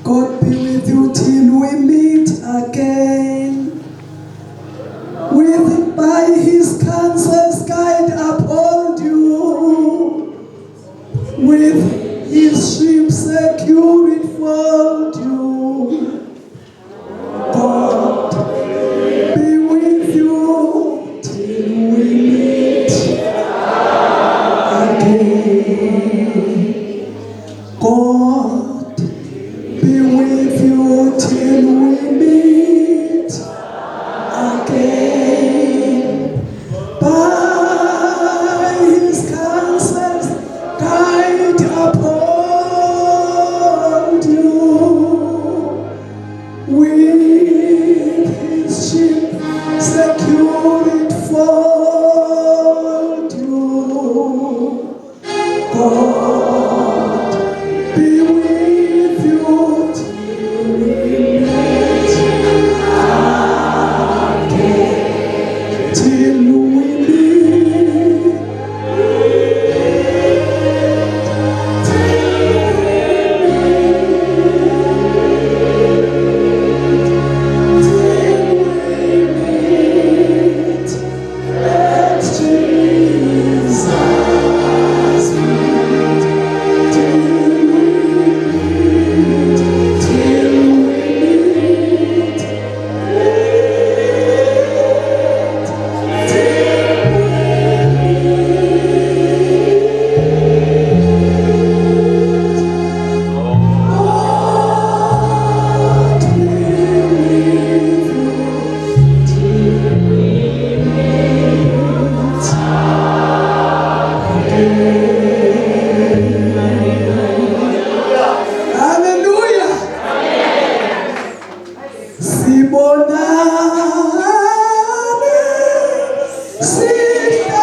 God be with you till we meet again. With by his counsels guide uphold you. With his sheep secure it fold you. God be with you till we meet again. God be with you till we meet again. By his counsels guide uphold you. With his sheep secure it fold you. God be with you till we meet again. Till we meet. Till we meet. Till we meet at Jesus' feet. Till we meet, till we meet, till we meet. God be with you till we meet again. Hallelujah. Sibonane sihlangane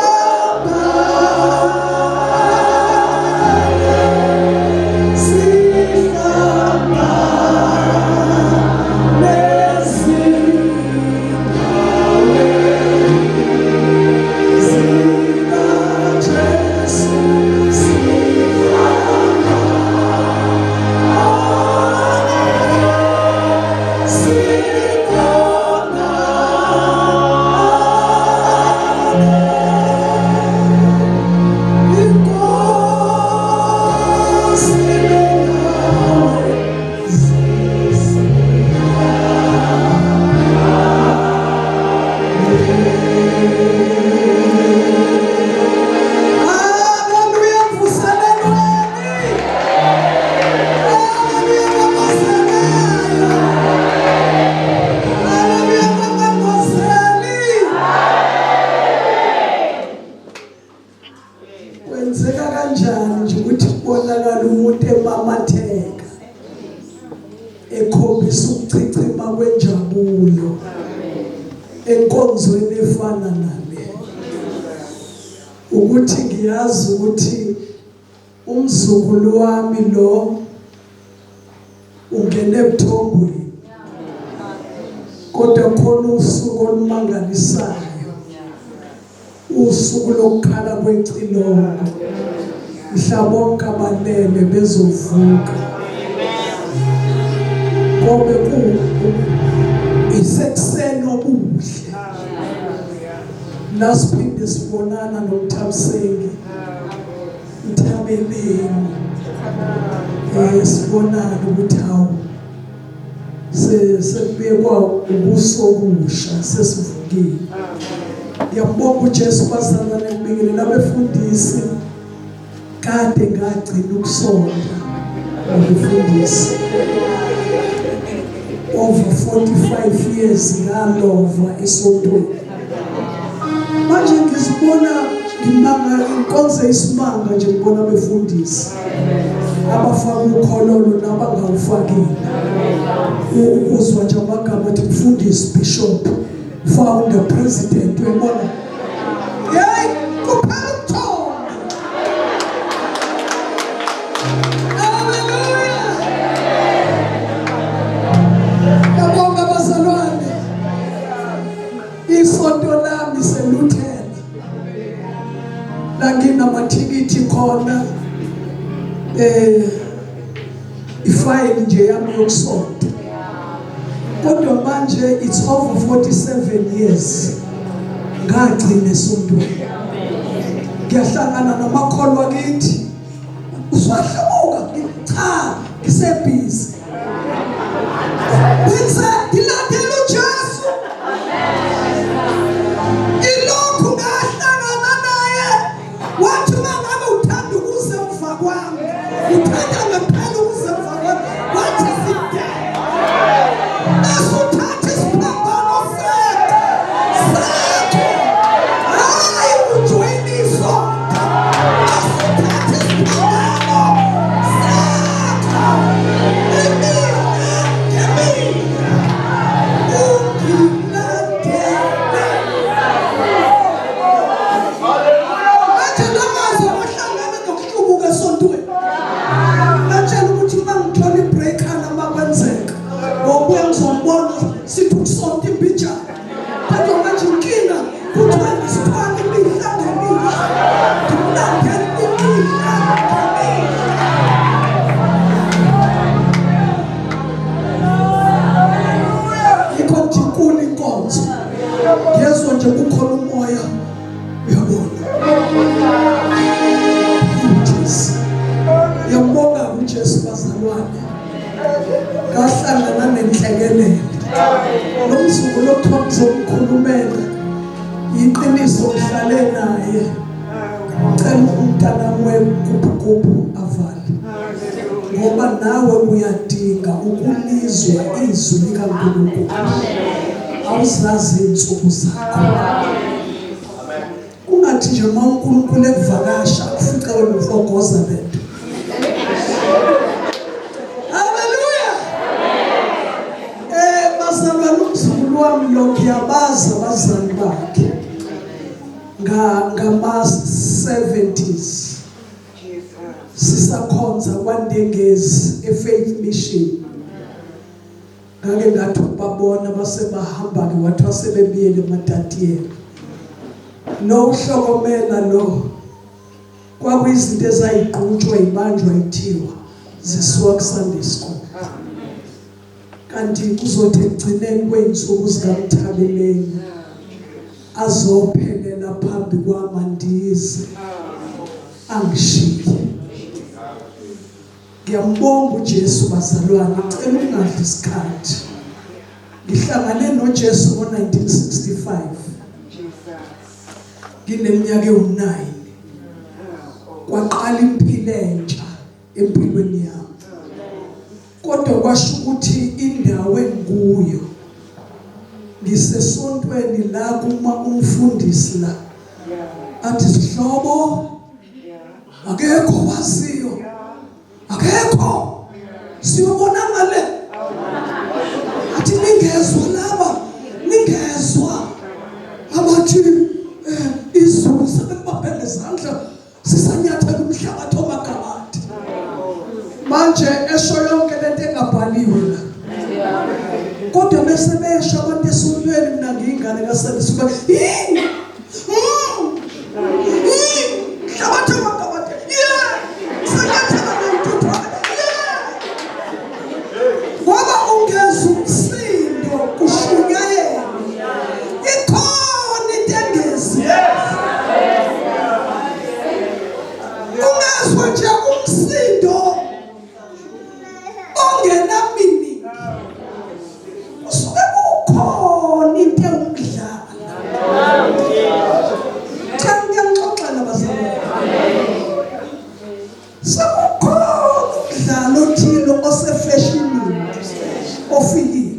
sihlangane ezinyaweni zikaJesu sihlangane sibonane inkosi nawe. Haleluya, mvuselelweni. Haleluya, babazalayo. Haleluya, babangozeli. Kwenzeka kanjani nje ukuthi kubonakala umuntu emamatheka ekhombisa ukuchichima kwenjabulo enkonzweni efana nale, ukuthi ngiyazi ukuthi umzukulu wami lo ungene ebuthongweni, kodwa khona usuku olumangalisayo, usuku lokukhala kwecilongo, mhla bonke abalele bezovuka, kobe ku isekuseni obuhle lasiphinde sibonana noMthabiseki Nthabeleni, sibonana ukuthi hawu, sekubekwa ubuso obusha, sesivukile. Ngiyambonga uJesu, bazalwane. Ngibingelela abefundisi. Kade ngagcina ukusonta ngokufundisa, over 45 years ngalova esontweni. Manje ngizibona ngimanga inkonzo isimanga nje, ngibona abefundisi abafaka ukhololo nabangawufakile, ukuzwa nje amagama athi mfundisi, bishop, founder, president, uyabona, hey, kuphela ubuthongo. Haleluya, yabonga abazalwane. Isonto lami seluthela la nginamathikithi khona, i-5 Ifayili nje yami yokusonta. Kodwa manje it's over 47 years ngagcina esontweni. Ngiyahlangana namakholwa kithi. Uswahlubuka? Cha, ngisebhizi. Benza ngilandela uJesu. Ilokhu ngahlangana naye wathi uma ngabe uthanda ukuza emva kwami, uthanda ngempela ukuza emva kwami, wathi side. Bese uthatha isiphambano sethu sakho, hayi ujoyina isonto. Bese uthatha isiphambano sakho imihla ngemihla ungilandele. Manje namazi abahlangene nokuhlubuka esontweni. Batshela ukuthi uma ngithola ibreakana uma kwenzeka ngobuya ngizombona sithi ukusonta imbijana. Kodwa manje inkinga kuthiwa ngisithwala imihla ngemihla. Ngimlandela imihla ngemihla. Yikho nje inkulu inkonzo. Ngiyezwa nje kukhona umoya uyabona. Jesu. Ngiyambonga uJesu bazalwane. Ngahlangana nenhlekelele. Lo mzukulu okuthiwa ngizomkhulumela yiqiniso ngihlale naye. Cela umntanami wegubhugubhu avale. Ngoba nawe uyadinga ukulizwa izwi likaNkulunkulu. Awuzazi izinsuku zakho. Ungathi nje uma uNkulunkulu ekuvakasha ufice wena ufogoza lento. Haleluya. Eh bazalwane umzukulu wami lo ngiyabazi abazali bakhe. Nga ngama 70s. Sisakhonza kwaNdengezi eFaith Mission. Ngake ngathi ukubabona base bahamba-ke wathiwa sebebuyele eMatatiyela. Lo uhlokomela lo kwakuyizinto ezayigqutshwa ibanjwa ithiwa zisuka kuSunday school. Kanti kuzothi ekugcineni kwey'nsuku zikaMthabeleni azophelela phambi kwamandize angishiye. Ngiyambonga uJesu bazalwane, ngicela ukungadli isikhathi. Ngihlangane noJesu ngo-1965. Ngineminyaka ewu-9. Kwaqala impilo entsha empilweni yami. Kodwa kwasho ukuthi indawo engikuyo ngisesontweni la kuma umfundisi la athi sihlobo akekho waziyo akekho siyobona ngale athi ningezwa laba ningezwa abathi eh, izulu sebekubambe ngezandla sisanyathela umhlabathi omagabadi manje esho yonke lento engabhaliwe la kodwa bese besho abantu esontweni mina ngiyingane kaSandiswa yini Ngoba ungezwa umsindo kushunyayelwa ikhona into engezi ungezwa nje umsindo ongenamini kusuke kukhona into ewumdlalo Cha ngiyangixoxela bazalwane. Sekukhona umdlalo othile osefeshinini ofikile.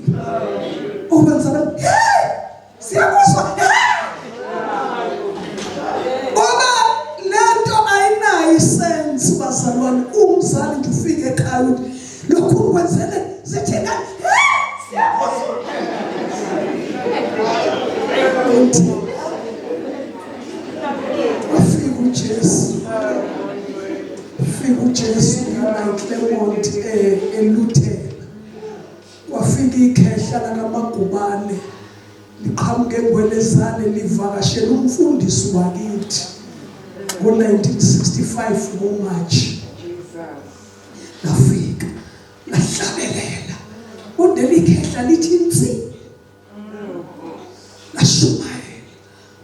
Owenza abantu hey siyakuzwa ngoba lento ayinayo isense bazalwane umzali nje ufike ekhaya uthi lokhu kwenzele zithina siyakuzwa Wafika uJesu. Ufika uJesu eClermont eh, eLuthela. Wafika ikhehla lakaMagubane liqhamuke eNgwelezane livakashela umfundisi wakithi ngo-1965 ngoMarch. Lafika. Lahlabelela. Kodwa likhehla lithi nsi. Lashumayela.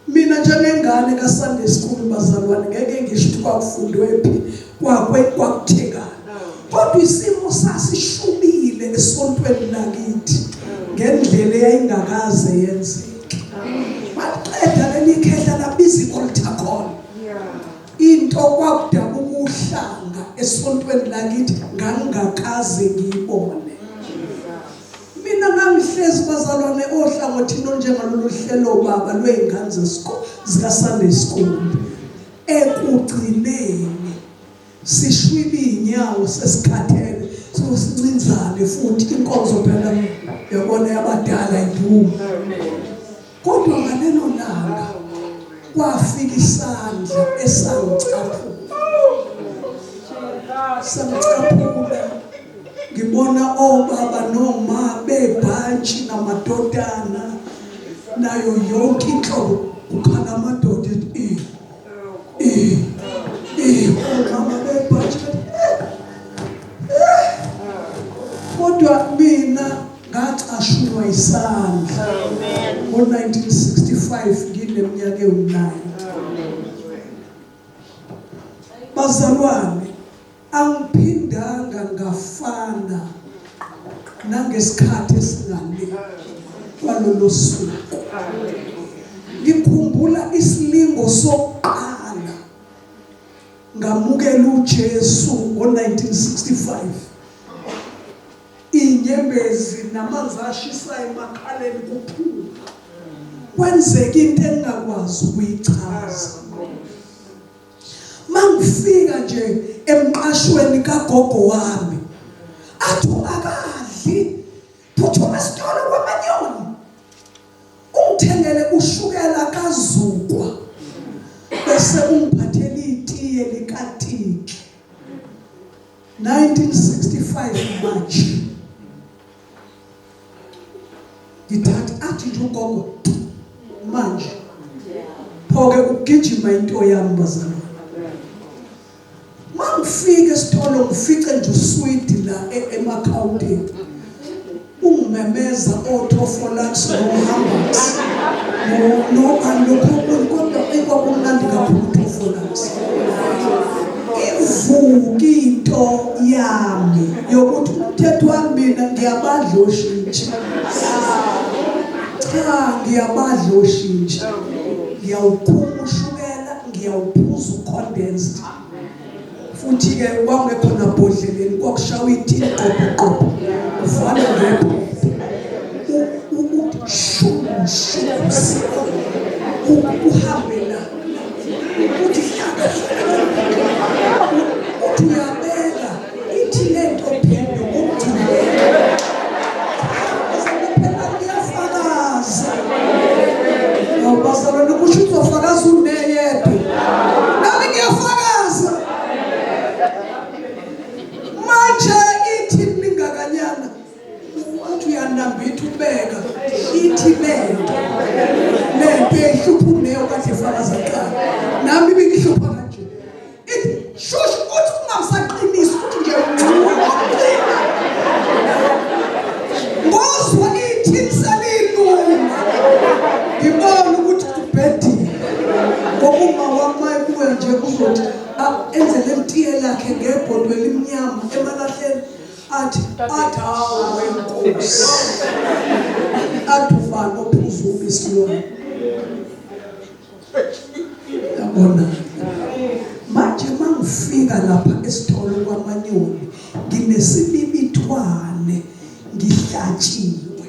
Mina njengengane kaSunday school bazalwane ngeke ngisho ukuthi kwakufundwe phi kwakwe kwakuthekana. Kodwa isimo sasishubile esontweni lakithi ngendlela eyayingakaze yenzeke. Baqeda leli khehla labiza i-altar call. Into kwakudabuka uhlanga esontweni lakithi ngangingakaze ngiyibone. Mina ngangihlezi bazalwane ohlangothini olunjengalolu hlelo baba lwey'ngane zesikole zika-Sunday school. Ekugcineni sishwibe iy'nyawo sesikhathele sosincinzane futhi inkonzo phela yabona yabadala iduma. Kodwa ngalelo langa kwafika isandla esangicaphula. Sangicaphula ngibona obaba noma bebhantshi namadodana nayo yonke inhlobo kukhala amadoda ethi eh eh eh omama bebhantshi eh, kodwa mina Ngacashunwa isandla ngo-1965 ngineminyaka ewu-9. Bazalwane, angiphindanga ngafana nangesikhathi esingale kwalolo suku. Ngikhumbula isilingo sokuqala ngamukela uJesu ngo-1965. Inyembezi namanzi ashisayo emakhaleni kuphuma. Kwenzeka into engingakwazi ukuyichaza. Mangifika nje emqashweni kagogo wami athi ungakadli phuthuma esitolo kwamanyoni ungithengele ushukela kazukwa bese ungiphathela itiye likatiki 1965 March ngithatha athi nje ugogo manje phoke ukugijima into yami bazalwane mangifika esitolo ngifice nje uswidi la e-, emakhawuntini ungimemeza othofolax nohambax nobani lokho kodwa ekwakumnandi kakhulu uthofolax ivuke into yami yokuthi umthetho wami mina ngiyabadla oshintshi cha ngiyabadla oshintshi ngiyawukhuma ushukela ngiyawuphuza ucondensed futhi-ke kwakungekho nabhodleleni kwakushawa ithini qopho qopho uvale ngephepha shu shu uhambe la uthi hlaka uthi uyabeka ithi lento phinde ngokugcina phela kuyafakaza awubazalwane kusho ukuthi uzofakaza uneyedwa nami ngiyafakaza manje ithi lingakanyana uthi uyanambitha ubeka ithi lento lento ehlupha uneyo kade efakaza kuqala nami ibingihlupha kanje ithi shush uthi ungamsaqinisi uthi nje ngcina ngozwa ithi selilunga ngibona ukuthi kubhedile ngoba uma wami mayebuya nje kuzothi enze leli tiye lakhe ngebhodwe elimnyama emalahleni athi athi hawu wenkosi athi ubani ophuza ubisi lwami yabona manje mangifika lapha esitolo kwamanyoni nginesibibithwane ngihlatshiwe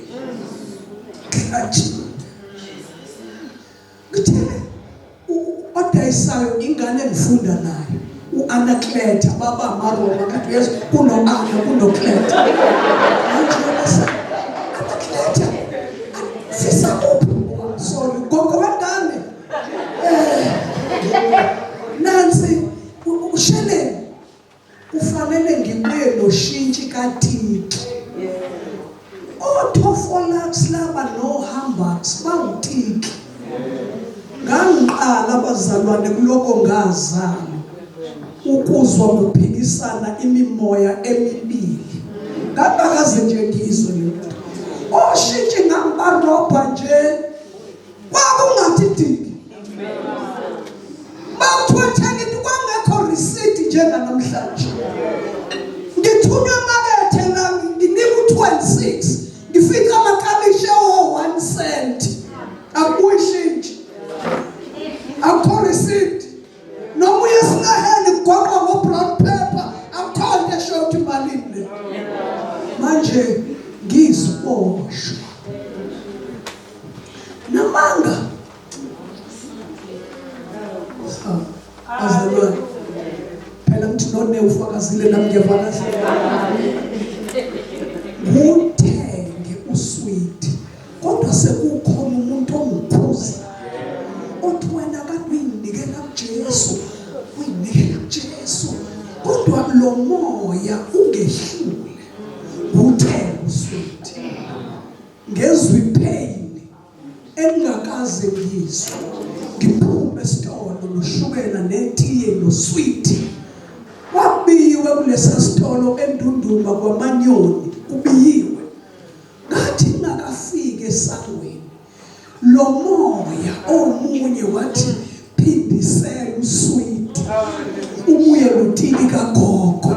ngihlatshiwe ngithe odayisayo ingane engifunda nayo u-anacleta baba amaroma kanti uyazi kuno-ana kunocleta manje bese anacleta fisa kuphi sorry gogo wengane eh nansi usheleni Kufanele ngibuye noshintshi katiki. Othofolax laba nohambax bawutiki. Ngangiqala abazalwane kuloko ngazalwa ukuzwa kuphikisana imimoya emibili. Ngangakaze nje ngizwe lento. Oshintshi ngangibarobha nje. Kwakungathi diki. Bakuthiwa thenga into kwangekho receipt njenganamhlanje. Ngithunywa emakethe la nginika u-26 ngifica amakabishi ewo-1 cent. Akubuyi ishintshi. Akukho receipt. Noma uye esinaheni kugoqwa ngo-brown paper akukho nto eshoyo ukuthi malini le. Manje ngiyisiboshwa. Namanga. Bazalwane. Phela ngithi none ufakazile nami ngiyafakaza. Uthenge uswidi kodwa sekukhona umuntu ongikhuza othi wena kade uyinikela kuJesu uyinikela kuJesu kodwa lo moya ungehlule uthenge uswidi ngezwe ipain engingakaze ngizwe ngiphume esitolo noshukela netiye noswidi kwabiyiwe kulesa sitolo endunduma kwamanyoni kubiyiwe ngathi ngingakafiki esangweni lo moya omunye wathi phindisela uswidi ubuye notiki kagogo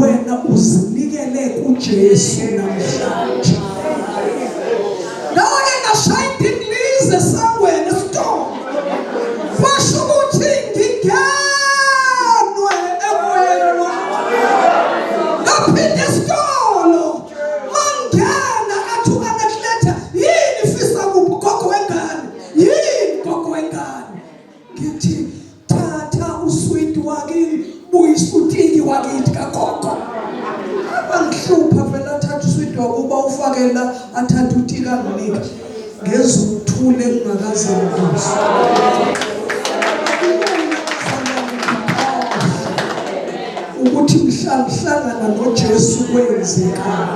wena uzinikele kuJesu namhlanje ngake ngashaya indingilizi esangweni esitolo kwasho ukuthi ngingenwe emoyeni wami ngaphinda esitolo mangena athi u-anakletha yini fisa kuphi gogo wengane yini gogo wengane ngithi thatha uswidi wakini buyisa utiki wakithi kagogo abangihlupha vele athatha uswidi wakuba ufake la athathe utiki anginike ngezwe ukuthula engingakaze ngikuzwe ukuthi mhla ngihlangana noJesu kwenzekani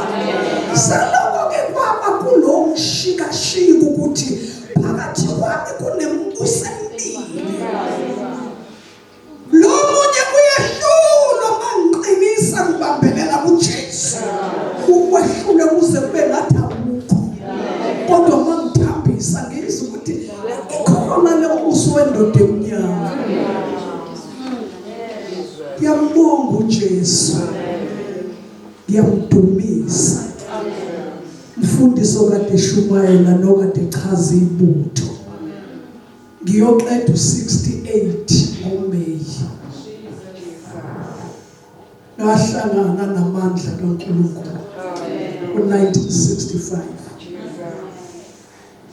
saloko ke kwaba kulo mshikashika ukuthi phakathi kwami kunembuso emibili lo munye uyehlulwa mangiqinisa ngibambelela kuJesu ukwehlule kuze kube ngathi awukho kodwa mangithambisa ngizwe ukuthi ikhona le mbuso wendoda emnyama ngiyambonga uJesu ngiyamdumisa Mfundisi okade eshumayela nokade echaza ibutho. Ngiyoqeda u68 ngoMay. Ngahlangana namandla kaNkulunkulu ngo-1965.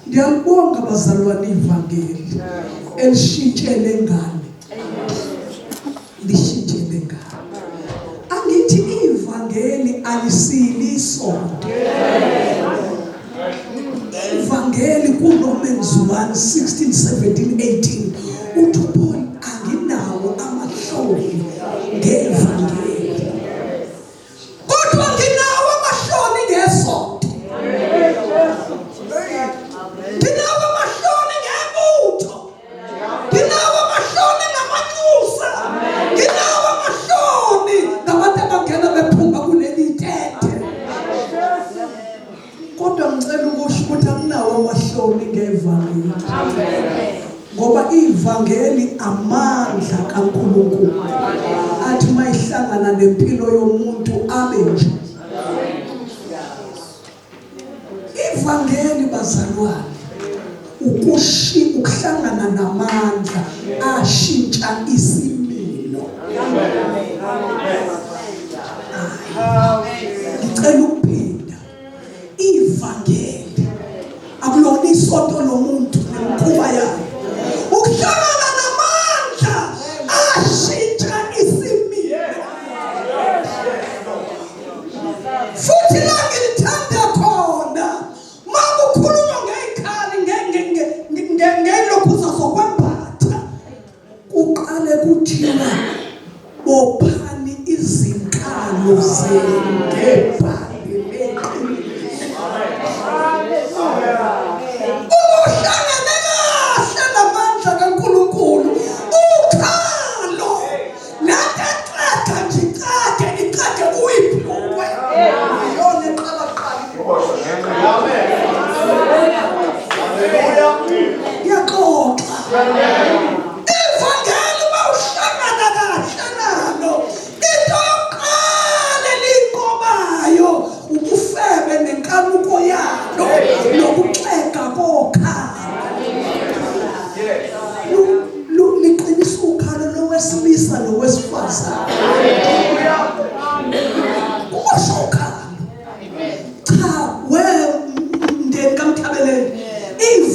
Ngiyalibonga bazalwane ivangeli elishintshe lengane. Lishintshe lengane. Angithi ivangeli alisili isonto. Ivangeli kuRomans 1 16 17 18 uthi uPaul anginawo amahloni ngevangeli. Kodwa nginawo amahloni ngesonto. Nginawo amahloni ngebutho. Nginawo amahloni ngamanxusa. Nginawo amahloni ngabantu abangena bephuma kuleli tente. Kodwa ngicela ukusho ukuthi anginawo amahloni ngevangeli. Ngoba ivangeli amandla kaNkulunkulu. Athi mayihlangana nempilo yomuntu abe nje. Ivangeli bazalwane ukushi ukuhlangana namandla ashintsha isimilo. Ngicela ukuphinda ivangeli akulona isonto lomuntu nemikhuba yayo ukuhlangana namandla ashintsha isimilo futhi la ngilithanda khona makukhulunywa ngey'khali ngelokhuza zokwembatha kuqale kuthiwa bophani izinkalo zenu ngebhande leqiniso uhlangene kahle namandla kaNkulunkulu ukhalo lento exega nje icage icage kuyibhlukwe.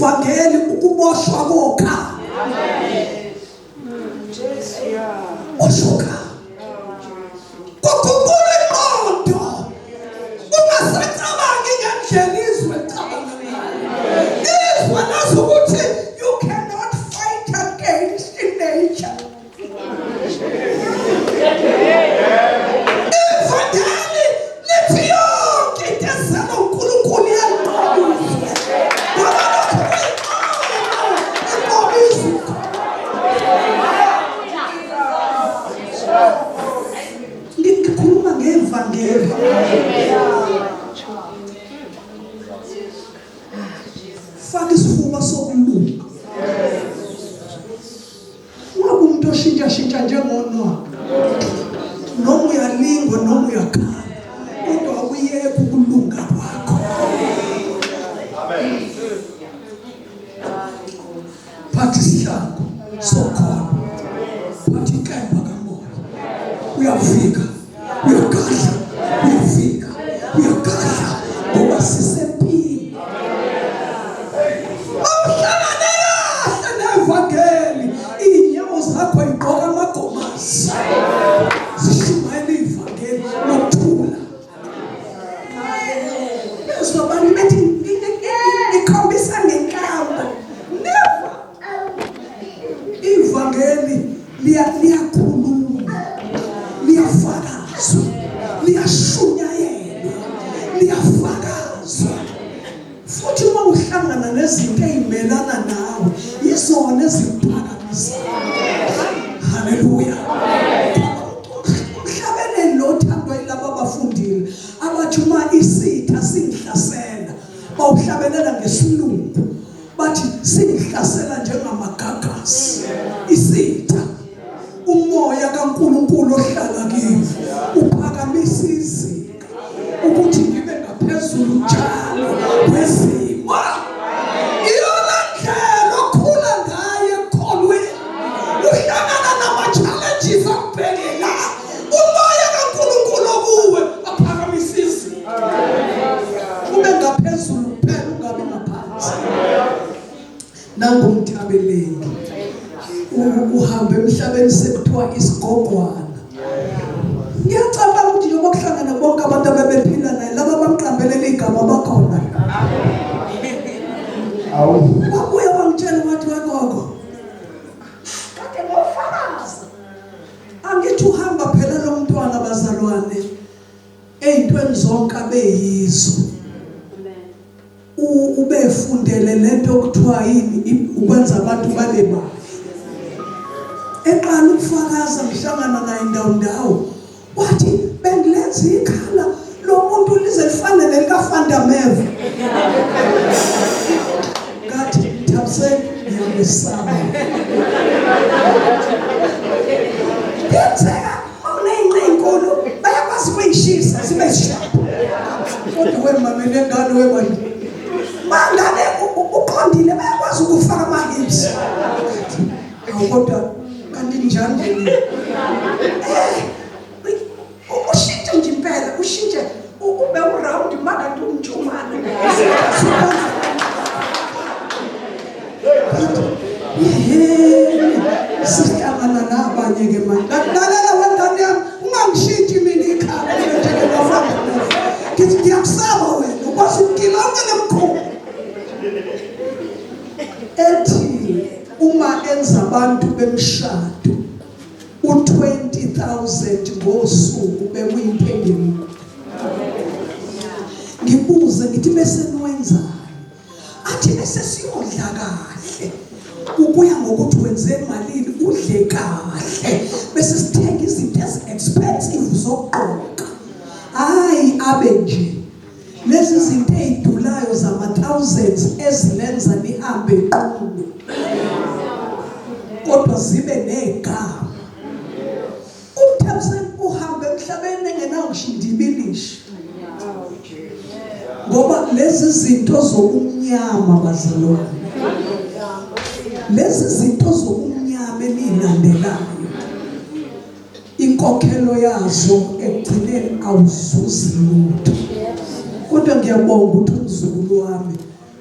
Ivangeli ukuboshwa kokha. Amen. Jesu ya. Oshoka. Kuguqula ingqondo. Ungasacabangi ngendlela izwe licabanga ngayo. Izwe lazi ukuthi you cannot fight against nature. Ivangeli lithi yonke into ezalwa uNkulunkulu iyanqoba izwe. Ngoba lokhu kuyinqobo inqoba izwe. Ngikhuluma ngevangeli. Faka isifuba sokulunga. Ungabe umuntu oshintsha shintsha njengonwa. Noma uyalingwa noma uyakhala. Kodwa akuyeke ukulunga kwakho. Amen. Phatha isihlangu sokholo. Phatha inkemba kamoya. Uyafika, uyagadla, uyafika, uyagadla ngoba sisempini. Awuhlangane kahle nevangeli, iy'nyawo zakho y'gqoka amagomasi. Zishumayela ivangeli lokuthula. Bezwa abantu bethi ngikhombisa ngenkambo. Never. Ivangeli liyakhuluma, liyafakazwa, liyashunyayelwa, liyafakazwa. Futhi uma uhlangana nezinto ezimelana nawe, yizona ezikuphakamisayo. Haleluya. Umhlabeleli lo othandwa yilabo abafundile abathi uma isitha singihlasela bawuhlabelela ngesilungu bathi singihlasela njengamagagasi isitha umoya kaNkuluNkulu ohlala kimi uphakamisa izinga ukuthi ngibe ngaphezulu njalo kwezimo iyona ndlela okhula ngayo ekukholweni uhlangana nama-challenges akubheke la umoya kaNkuluNkulu okuwe aphakamisa izinga ube ngaphezulu kuphela ungabi ngaphansi nangumthabeleli uhambe emhlabeni sekuthiwa isigogwana ngiyacabanga ukuthi njengoba kuhlangana bonke abantu abebephila naye laba bamqambelela igama bakhona wabuya wangitshela wathi wegogo kade ngofakaza angithi uhamba phela lo mntwana bazalwane ey'ntweni zonke abeyizo Ubefundele lento okuthiwa yini ukwenza abantu babe bahle. Eqala ukufakaza ngihlangana naye ndawo ndawo. Wathi bengilenza ikhala lo muntu lize lifane nelikaFandameva. Ngathi Thabiseni ngiyamesaba. Yenzeka Awuneyinqe ezinkulu bayakwazi ukuyishisa zibe sharp. Kodwa wemame lengane wemanje. Mangane uqondile bayakwazi ukufaka ama hips. Awu kodwa kanti njani nje mina? Eh ushintshe nje impela ushintshe ube uround makanti umtshumane. Yehhe sihlangana nabanye ke manje. Lalela wengane yami ungangishintshi mina ikhala njengebafana. Ngithi ngiyakusaba wena ukwazi ukukilonke lemkhuba. Ethi uma enza abantu bemshado u-20,000 ngosuku bekuyinto engenkulu. Ngibuze ngithi bese niwenzani? Athi bese siyodla kahle ukuya ngokuthi wenze malini udle kahle bese sithenga izinto ezi-expensive zokugqoka hayi abe nje lezi zinto ey'dulayo zama-thousands ezilenza nihambe qulu kodwa zibe negama uThamson uhambe emhlabeni engenawo ngisho indibilishi ngoba lezi zinto zobumnyama bazalwane lezi zinto zobumnyama enilandelayo inkokhelo yazo ekugcineni awuzuzi lutho kodwa ngiyabonga ukuthi umzukulu wami.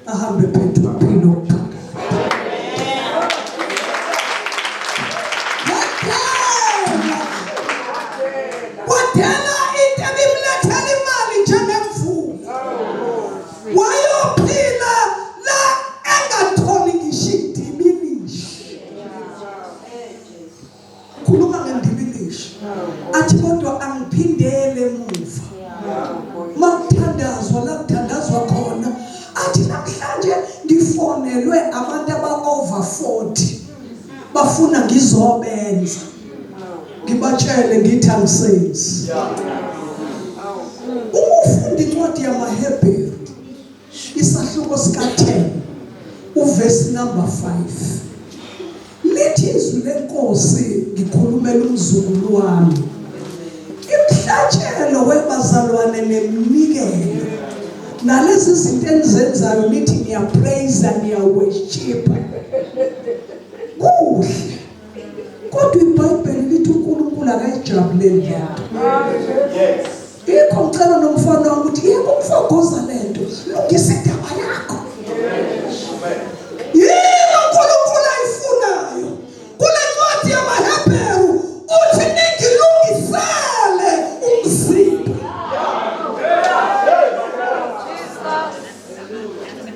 Ahambe phethe ukuphila okuphakade. Wadela into ebimlethela imali njengemvula. Wayophila la engatholi ngisho idibilishi. Khuluma ngendibilishi. Athi kodwa angiphindele emuva. Makuthandazwa la kuthandazwa khona athi namhlanje ngifonelwe abantu aba over 40 bafuna ngizobenza. Ngibatshele ngithi angisenzi. Uma ufunda incwadi yamaHebheru isahluko sika-10 uvesi number 5 lithi izwi lenkosi ngikhulumela umzukulu wami imhlatshelo webazalwane neminikelo nalezi zinto enizenzayo nithi niyapraise niyaworship kuhle kodwa iBhayibheli lithi uNkulunkulu akayijabuleli lento. Yes. Yikho ngicela nomfana wami ukuthi yebo umfogoza lento, lungisa indaba yakho. Yini uNkulunkulu ayifunayo? Kule ncwadi yamaHebheru uthi ningilungisele umzimba.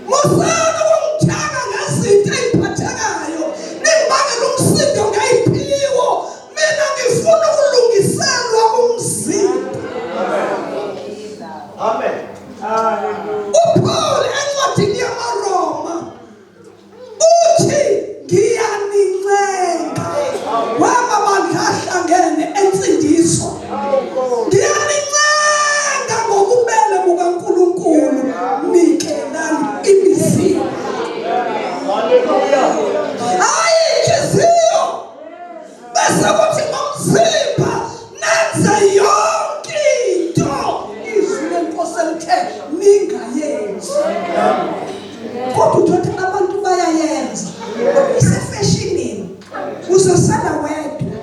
Musani ukungithaka ngezinto ey'phathekayo ningibangela umsindo ngey'phiwo. Mina ngifuna ukulungiselwa umzimba. Amen. UPaul encwadini yamaRoma uthi ngiyanincenga wamabandla ahlangene ensindiso ngiyanincenga ngobubele bukaNkulunkulu nikelani imizimba hayi inhliziyo bese kuthi ngomzimba nenze yonke into izwi lenkosi elithe ningayenzi kodwa uthothi abantu bayayenza isefeshinini uzosala wedwa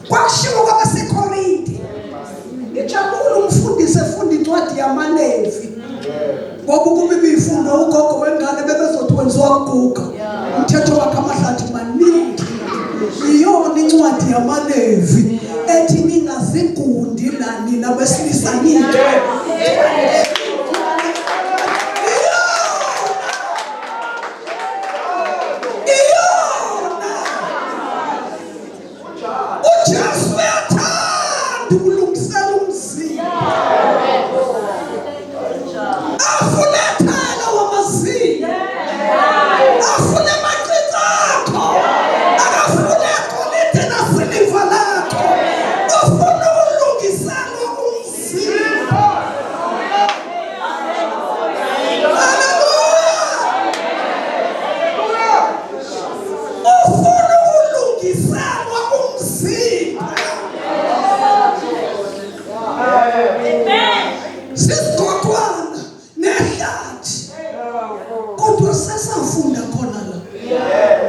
kwakushiwo kwabaseKorinte ngijabula umfundisi efunda incwadi yamaLevi ngoba ukuba ibiyifunda ugogo wengane bebezothi wenziwa kuguga umthetho wakhe amahlathi maningi iyona incwadi yamaLevi ethi ningazigundi la nina besilisa nike iyona uJesu uyathanda ukulungisela umzimba afuna ethela wamazinyo afuna amacici akho akafuna egolide nasiliva lakho ufuna ukulungiselwa umzimba Haleluya ufuna ukulungiselwa umzimba sisigogwana nehlathi kodwa sesafunda khona la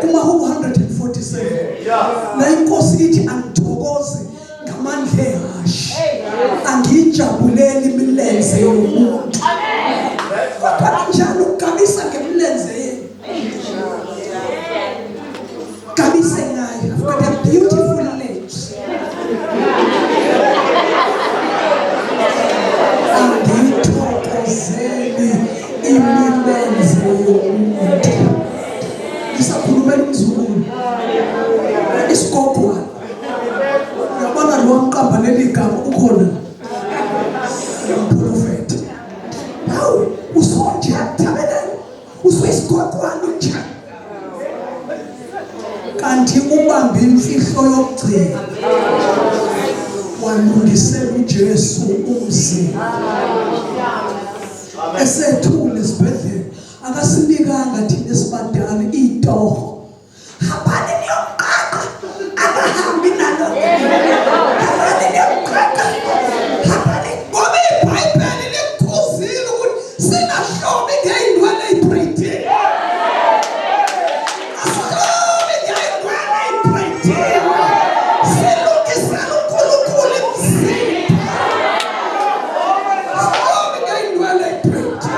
kumahubo 147 la inkosi ithi angithokoze ngamandla ehashi angiyijabuleli imilenze yomuntu kodwa kanjani ukugabisa ngemilenze yenu gabise ngayo I've got a beautiful legs angiyithokozeli imilenze yomuntu ngisakhulumela umzukulu isigogwana uyabona lo wamqamba leli gama ukhona ngiyamprofetha hawu usonje thabelele usuyisigogwana nje kanti ubambe imfihlo yokugcina walungisela uJesu umzimba esethule esibhedlela akasinikanga thina esibadala itoho hambani niyomqaqa akahambi nalo hambani niyomqaqa hambani ngoba ibhayibheli likukhuzile ukuthi singahlobi ngey'nwele ey'brayidini asihlobi ngey'nwele ey'brayidini silungisela unkulunkulu imzimba sihlobi ngey'nwele ey'brayidini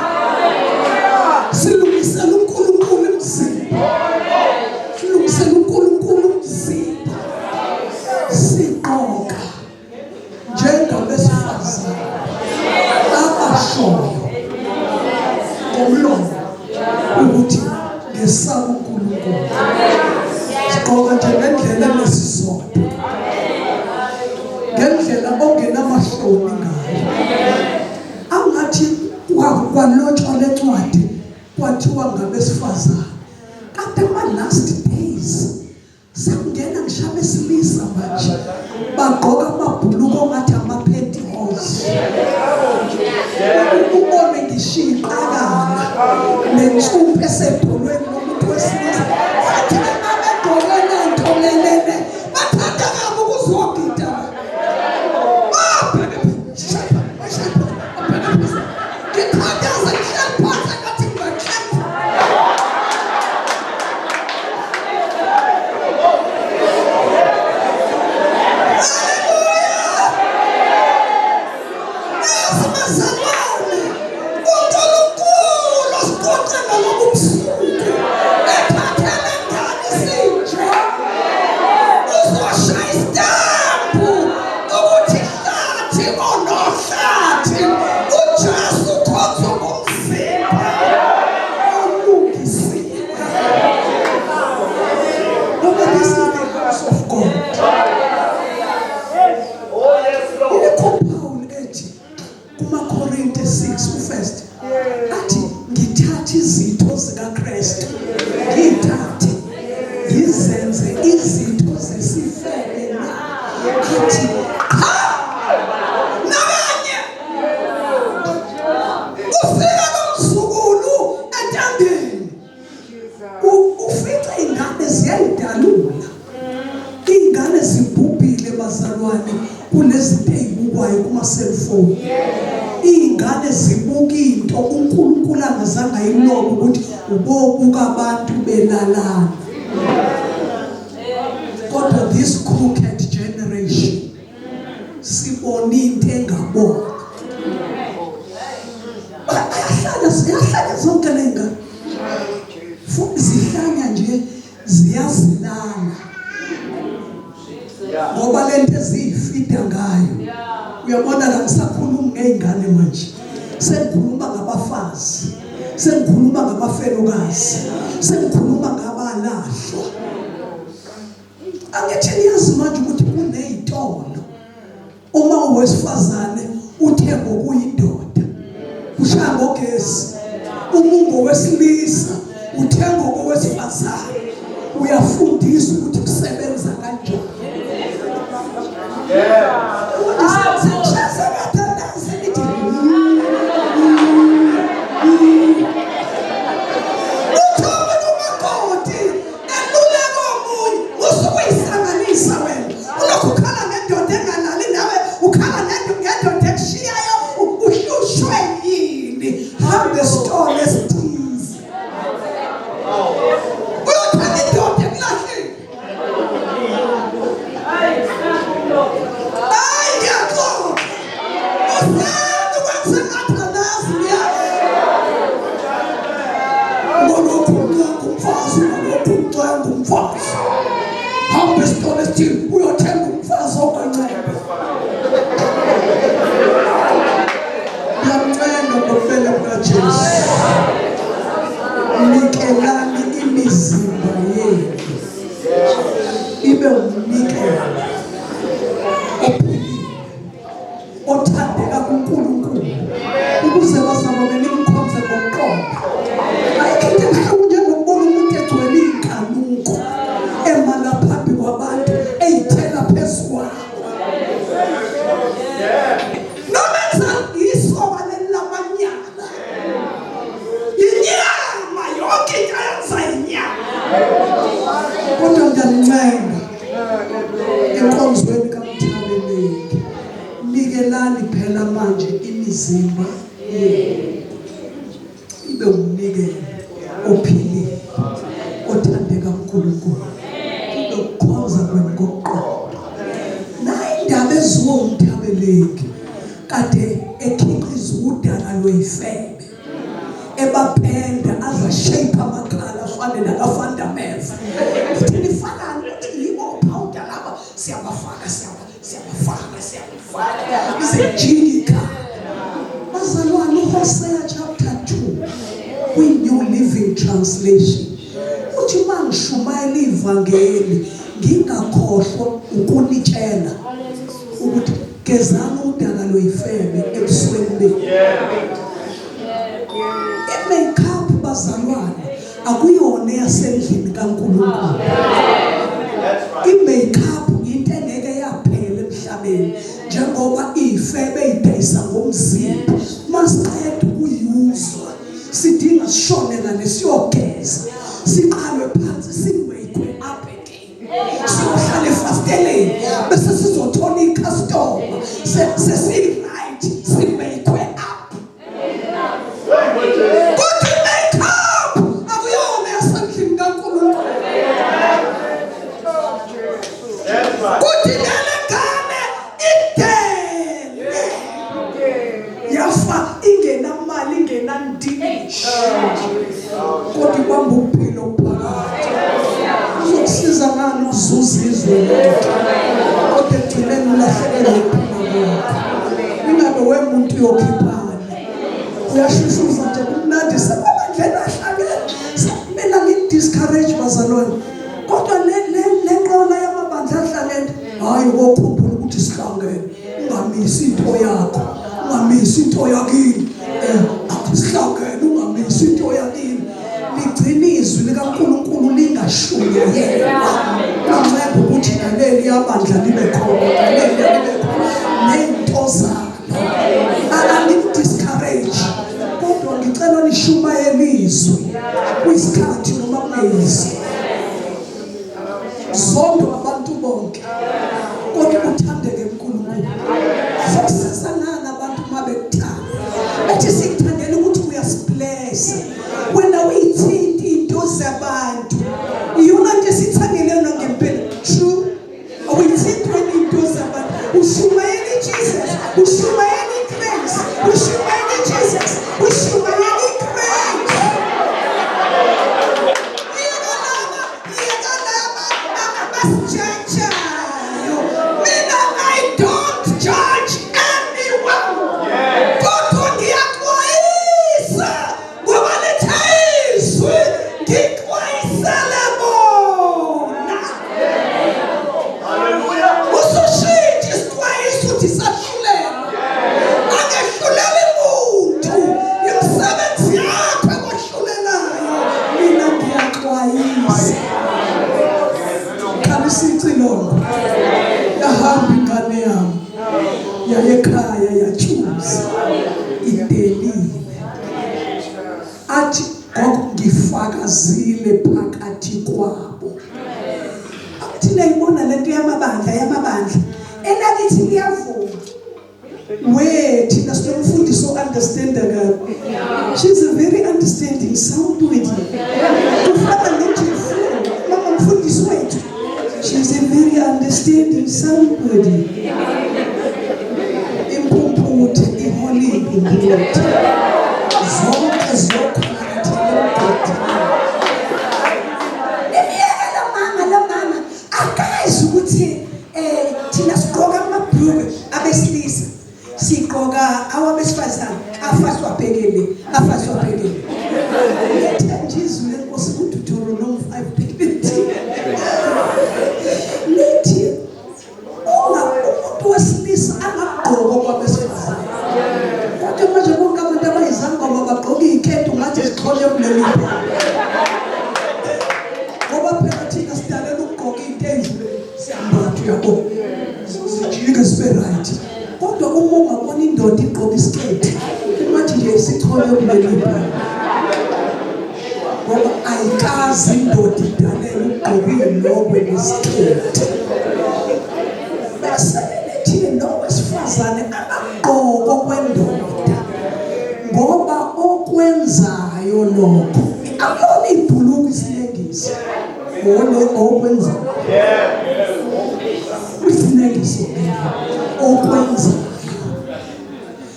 okushoyo ngomlomo ukuthi ngesaba uNkulunkulu. Sigqoka nje ngendlela enesizotha, ngendlela ongenamahloni ngayo. Angathi kwalotshwa lencwadi kwathiwa ngabesifazane, kade ama-last days sekungena ngisho abesilisa manje bagqoka amabhuluko ongathi ama-pantyhose, ubone ngisho iqakala nensumpu esedolweni lomuntu wesilisa. Bathi babegqoke lento lelele, bathanda kabi ukuzogida. Ngithandaza ngihleli phansi ngathi ngibakhepha. Yazi bazalwane, uNkulunkulu osiqoqe ngalobu busuku ethathe le ngane isinje uzoshaya isitambu ukuthi hlathi onohlathi uJesu ukhonzwa ngomzimba olungisiwe. Ngoba this is the house of God. Oh, yes, Lord. Ile-compound ethi kumaKorinte 6 u-first athi ngithathe izitho zikaKristu ngiyithathe ngizenze izitho zesifebe na? Athi cha, nakanye. Ufika nomzukulu etandeni, ufica ingane ziyayidalula, iy'ngane zibhubhile bazalwane kunezinto ey'bukwayo kuma-cellphone. Iy'ngane zibuka into uNkulunkulu angazange ayilobe ukuthi ubobuka abantu belalana, kodwa this crooked generation sibona into engabona. Bayahlala, ziyahlanya zonke ley'ngane, futhi zihlanya nje ziyazilala ngoba lento eziyifida ngayo. Uyabona la ngisakhuluma ngey'ngane manje, sengikhuluma ngabafazi, sengikhuluma ngabafelokazi, sengikhuluma ngabalahlwa. Angithi niyazi manje ukuthi kuney'tolo uma uwesifazane uthenga okuyindoda kushaya ngogesi, uma ungowesilisa uthenga okowesifazane, uyafundiswa ukuthi kusebenza kanjani. Uthole umakoti eluleka omunye, usukuyisanganisa wena ulokhu ukhala ngendoda engalali nawe, ukhala ngendoda ekushiyayo. Uhlushwe yini? Hamba esitolo esithize uyothenga indoda ekulahlile. Hayi, ngiyaxoxa, usani ukwenza ngathi anazi. Ngiyazi ngolokhu uncenga umfazi, ngolokhu uncenga umfazi. Hamba esitolo esithile uyothenga umfazi ongancebe. Ngiyamncenga ngobubele bukaJesu, nikelani imizimba yenu ibe umnikelo ophilile othandeka kuNkulunkulu, ukuze bazalwane nimkhonze ngokuqonda. Ayikho into ebuhlungu njengokubona umuntu egcwele iy'nkanuko ema la phambi kwabantu eyithela phezu kwabo, noma enza isoka leli lamanyala, inyama yonke into ayenza inyama. Kodwa ngiyanincenga enkonzweni kaMthabeleki, nikelani phela manje imizimba yenu ibe umnikelo ophilile othandeka kuNkulunkulu, kube ukukhonza kwenu kokuqonda. Nayi indaba eziwo uMthabeleki kade ekhiqiza udaka lweyifebe, ebapenda aze shape amakhala afane nakaFandameva. Ngithi nifakani? Ukuthi yibo powder laba, siyabafaka, siyabafaka, siyabafaka, ize jike ikhanda. Bazalwane. Kwi-New Living Translation uthi uma ngishumayela ivangeli ngingakhohlwa ukunitshela ukuthi gezani udaka lweyifebe ebusweni benu. I-makeup bazalwane akuyona eyasendlini kaNkulunkulu. I-makeup into engeke yaphela emhlabeni njengoba ifebe idayisa ngomzimba. Masiqeda ukuyuzwa sidinga sishone ngale siyogeza siqalwe phansi simake up again. Siyohlala efasteleni bese sizothola icustomer sesi-right simake up. Kodwa i-makeup akuyona yasendlini kaNkulunkulu. Kuthi lele ngane idele yafa ingenamali ingenandishi kodwa ibamba ukuphila okuphakade. Kuzokusiza ngani ukuzuza izwe lonke kodwa ekugcineni ulahlekelwe ukuphila kwakho. Ingabe wemuntu uyokhiphani? Uyashushuza nje kumnandi semabandleni ahlangene. Mina ngini-discourage bazalwane. Kodwa le le le nqola yamabandla ahlangene, hayi wokhumbula ukuthi sihlangene. Ungamisi into yakho. Ungamisi into yakini. Eh, sihlangene ungamisi into yakini. Ligcina izwi likaNkulunkulu lingashunyayelwa. Uncenga ukuthi naleli yabandla libe khona, naleli libe khona. Ney'nto zalo. Angikudiscourage kodwa ngicela nishumayele izwi kwisikhathi noma kungeyizwi. Zondo abantu bonke kodwa uthandeke uNkulunkulu. Sokusiza ngani abantu uma bekuthanda? Bethi sikuthandela ukuthi uyasiblessa. Wena uyithinta into zabantu. Iyona nto esithandele yona ngempela. True. Awuyithintwe into zabantu. Ushumayela iJesus, ushumayela iGrace, ushumayela iJesus, ushumayela iGrace. Yeka laba, yeka laba abasijajayo. Mina I don't judge anyone. Kodwa ngiyaxwayisa ngoba lithe izwi ngixwayisele bona. Usushintsha isixwayiso uthi sahlulelwa. Angehluleli muntu, imisebenzi yakho ekwahlulelayo. Mina ngiyaxwayisa. Khalisa icilongo. Yahamba ingane yami. Yaye ekhaya yatshuza. Idelile. Athi gogo ngifakazile phakathi kwabo. Athi nayibona lento yamabandla yamabandla. Elakithi liyavuma. We thina sinomfundisi o-understanda kabi. She's a very understanding somebody. Ufana noJesu, mama mfundisi wethu. She's a very understanding somebody. Impumputhe ihola impumputhe. Zonke ziyokhona emgodini. Nimyeke lo mama lo mama akazi ukuthi eh thina sigqoka amabhulukwe abesilisa sigqoka awabesifazane afaswa bhekele afaswa bhekele. Lethenje izwi lenkosi kuDeuteronomy 5:13. Lithi Uma umuntu wesilisa angagqoka okwabesifazane. Kodwa manje bonke abantu abayizangoma bagqoka iy'keti ngathi zixhole kuleli bhola. Ngoba phela thina sidalela ukugqoka into ey'dlule siyambatha uyabo. Sijike sibe right. Kodwa uma ungabona indoda igqoka isiketi ungathi nje isixhole kuleli bhola. Ngoba ayikazi indoda idalele ukugqoka ilokwe nesiketi. Bese belethile lo wesifazane abagqoko kwendoda ngoba okwenzayo lokho akuyona ibhuluku isilengiso ole okwenzayo isilengiso okwenzayo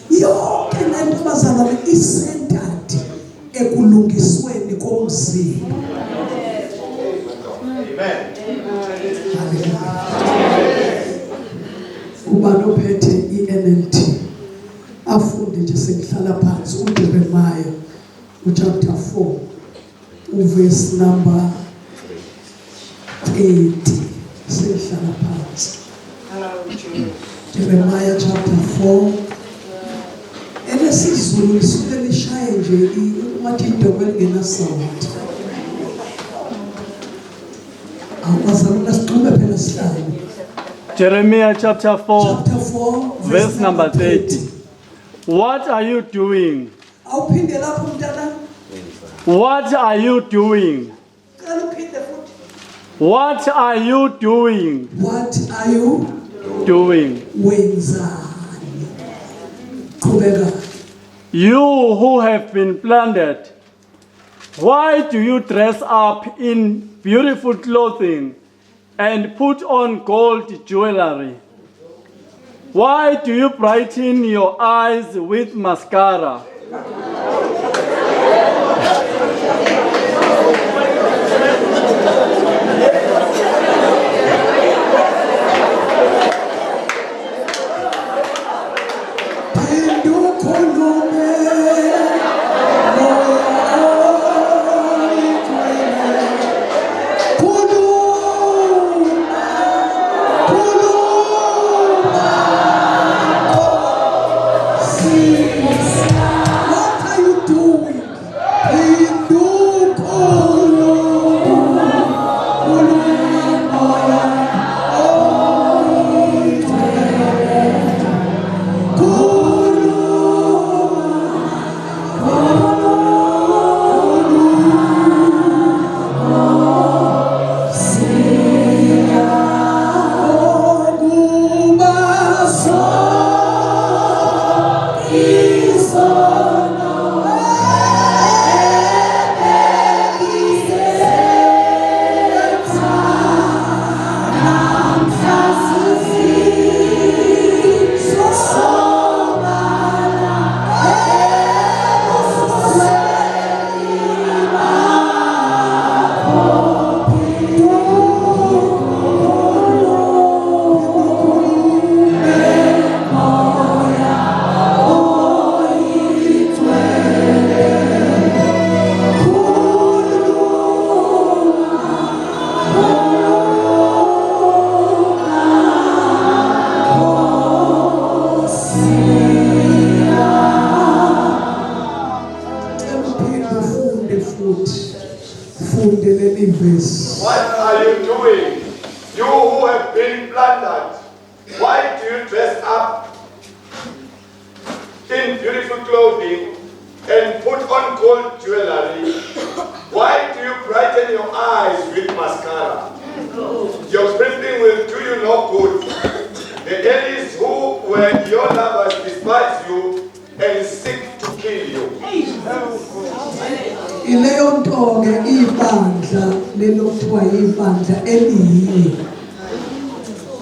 yonke lento bazalwane i-centered ekulungisweni komzimba. Amen. Ubani ophethe iNLT afunde nje sengihlala phansi uJeremiah Uchapter 4 uverse number 30. Sihlala phansi. Jeremiah chapter 4. ElesiZulu lisuke lishaye nje ungathi idokwe lingenasound. Awubazalwana sixube phela sihlale. Jeremiah chapter 4, Chapter 4 verse number 30. What are you doing? Awuphinde lapho mntana. What are you doing? Cela uphinde futhi. What are you doing? What are you Doing. Wenzani? Qhubeka. You who have been plundered, why do you dress up in beautiful clothing and put on gold jewelry? Why do you brighten your eyes with mascara? Phinda ukhulume moya oyingcwele. Khuluma, khuluma, Nkosi. What are you doing? Phinda ukhulume, khuluma moya oyingcwele. Khuluma, Ngokuba isono ebekisenza namhla sisobala ebusweni bakho. Ukhulume moya oyingcwele. Khuluma, khuluma, Nkosi yami. Uphinde ufunde futhi. Funde leli verse. What are you doing? You who have been plundered, why do you dress up in beautiful clothing and put on gold jewelry? Why do you brighten your eyes with mascara? Your primping will do you no good. The enemies who were your lovers despise you and seek to kill you. Ileyo nto ke ibandla lelo kuthiwa ibandla eliyiyo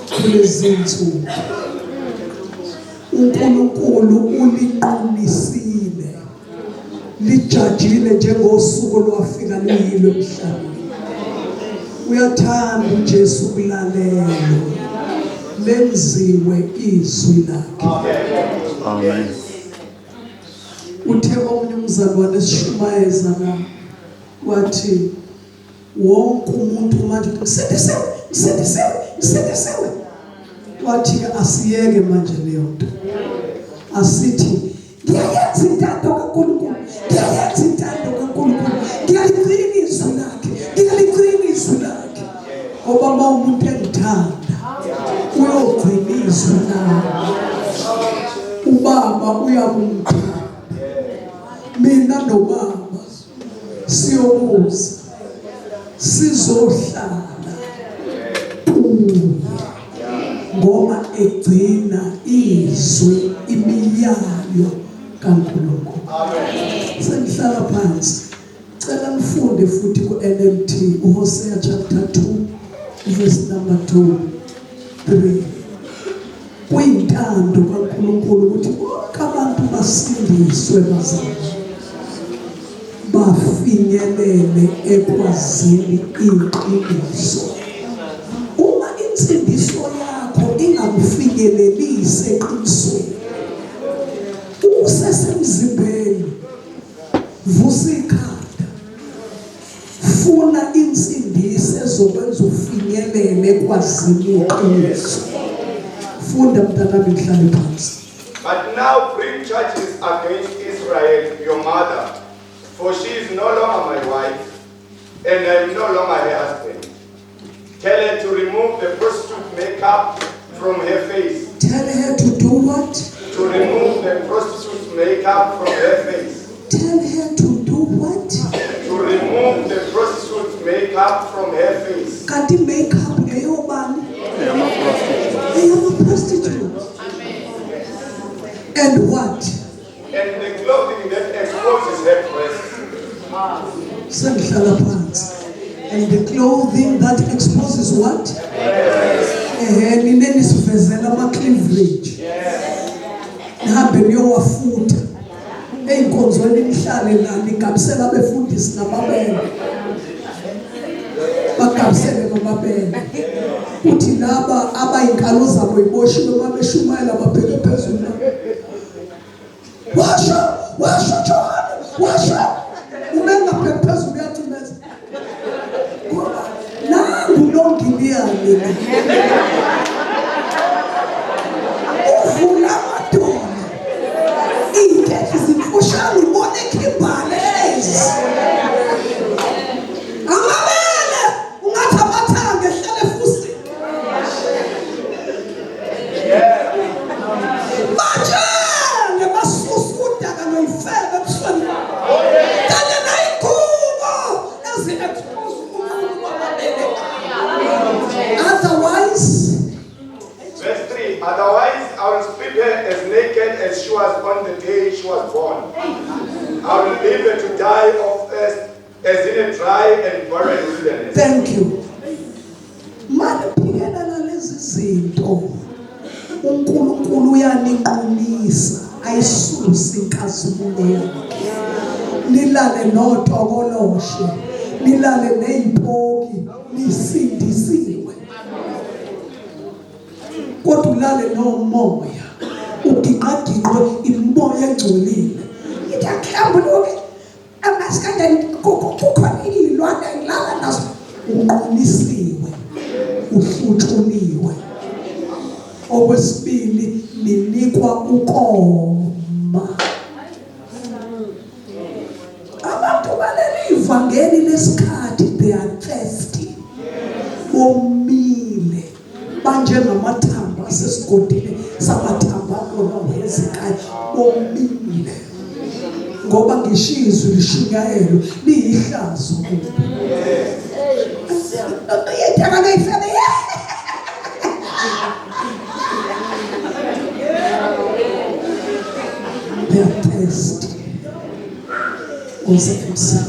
kulezi nsuku. uNkulunkulu ulinqumisile, lijajile njengosuku lwafika liyilo emhlabeni. Uyathanda uJesu kulalelwa, lenziwe izwi lakhe. Amen. Uthe omunye umzalwane esishumayeza la, wathi wonke umuntu manje uthi ngisindisiwe, ngisindisiwe, ngisindisiwe. Wathi ke asiyeke manje leyo nto, asithi ngiyayenza intando kaNkulunkulu, ngiyayenza intando kaNkulunkulu, ngiyaligcina izwi lakhe, ngiyaligcina izwi lakhe, ngoba uma umuntu engithanda uyogcina izwi lami, ubaba uyakumthanda, mina nobaba siyobuza sizohlala kuye, ngoba egcina izwi, imiyalo kaNkulunkulu. Sengihlala phansi. Cela nifunde futhi ku-NLT uHosea chapter 2 verse number 2 3. Kuyintando kaNkulunkulu ukuthi bonke abantu basindiswe, bazalwane, bafinyelele ekwazini iqiniso. Uma insindiso yakho ingakufinyelelisi eqinisweni, usesemzimbeni. Vusa ikhanda. Funa insindiso ezokwenza ufinyelele kwazini iqiniso. Funda mntanami ngihlale phansi. But now bring charges against Israel, your mother, for she is no longer my wife, and I am no longer her husband. Tell her to remove the prostitute makeup from her face. Tell her to do what? To remove the prostitute makeup from her face. Tell her to do what? To remove the prostitute makeup from her face. Kanti makeup eyobani? Eyama-prostitute. And what? And the clothing that exposes her breasts. Sengihlala phansi. And the clothing that exposes what? Ehe, nine nisivezela ama-cleavage. Nihambe niyowafutha. Ey'nkonzweni nihlale la nigabisela abefundisi namabele. Bagabisele ngamabele. Kuthi laba abayinkalo zabo iboshiwe babeshumayela babheke phezulu la. Washo, washo Johane, washo. Uma engabheki phezulu uyacimeza. Ngoba nangu longiliyane la. Uvula amadolo. Iy'nkehli zimfushane ubona ekhimbane hlezi. Amabele ungathi amathanga ehlele efusini. Batshele basusa udaka noyifebe ebusweni babo. Kanye ney'ngubo ezi-expose ubukhulu bamabele abo. Otherwise, Verse 3 Otherwise, I will strip her as naked as she was on the day she was born. I will leave her to die of thirst as in a dry and barren wilderness. Thank you. Maniphikelela lezi zinto. uNkulunkulu uyaninqumisa ayisuse inkazimulo yakhe. Nilale notokoloshe, nilale nezipoki, nisindisiwe. Kodwa ulale nomoya, uginqaginqwe imimoya engcolile. Ithi akuhlambuluke angazi kanjani kukhona iy'lwane engilala nazo. Unqonisiwe, uhlutshuliwe. Okwesibili ninikwa ukoma. Abantu baleli ivangeli lesikhathi they are thirsty. Bomile banjengamathambo asesigodini samathambo akona uHezekiah bomile. Ngoba ngisho izwi lishunyayelwe liyihlazo kubo. Uyidaka noyifebe. They are thirsty. Nkosi emsini.